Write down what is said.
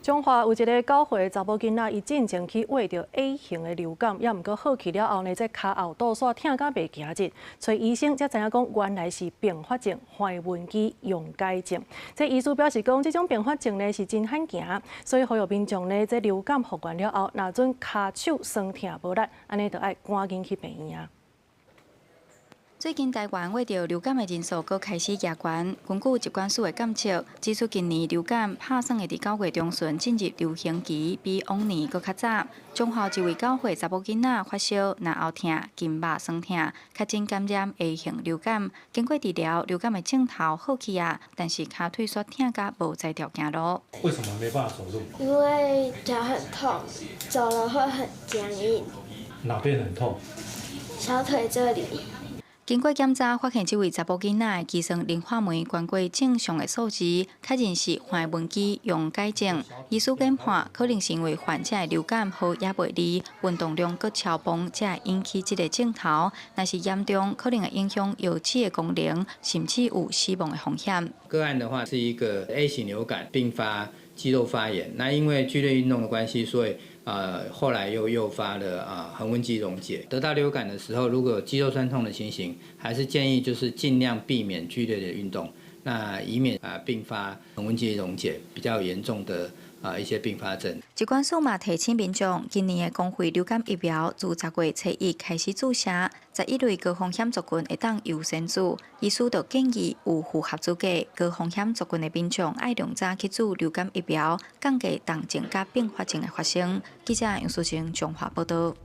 彰化有一个9歲的查某囡仔，伊進前去患著 A 型的流感，猶毋過好去了後呢，這跤後肚煞疼甲袂行日，揣醫生才知影講原來是併發症橫紋肌溶解症。這醫師表示講，這種併發症呢是真罕見，所以呼籲民眾呢，這流感復原了後，若準跤手酸疼無力，按呢就愛趕緊去病院啊。最近台灣患著流感的人數閣開始加懸，根據疾管署的監測，指出今年流感拍算會佇9月中旬進入流行期，比往年閣較早。彰化一位9歲查某囡仔發燒、嚨喉疼、筋肉酸疼，確診感染 A 型流感。經過治療，流感的症頭好去啊，但是跤腿煞疼甲無才調行路。為什麼沒辦法走路？因為腳很痛，走了會很僵硬。哪邊很痛？小腿這裡。經過檢查，發現這位查某囡仔的肌酸磷化酶懸過正常的數值，確認是橫紋肌溶解症。醫師研判，可能是因為患者的流感好猶未離，運動量閣超磅，才會引起這个症頭。若是嚴重，可能會影響腰子的功能，甚至有死亡的風險。個案的話是一個 A 型流感併發肌肉發炎，那因為劇烈運動的關係，所以後來又誘發了啊橫紋肌溶解。得到流感的時候，如果有肌肉痠痛的情形，還是建議就是盡量避免劇烈的運動，那以免啊併發橫紋肌溶解比較嚴重的啊一些併發症。疾管署嘛提醒民眾，今年的公費流感疫苗自10月初一開始注射，11類高風險族群會當優先注。醫師就建議有符合資格高風險族群的民眾，愛量早去注流感疫苗，降低重症佮併發症的發生。記者楊淑晴彰化報道。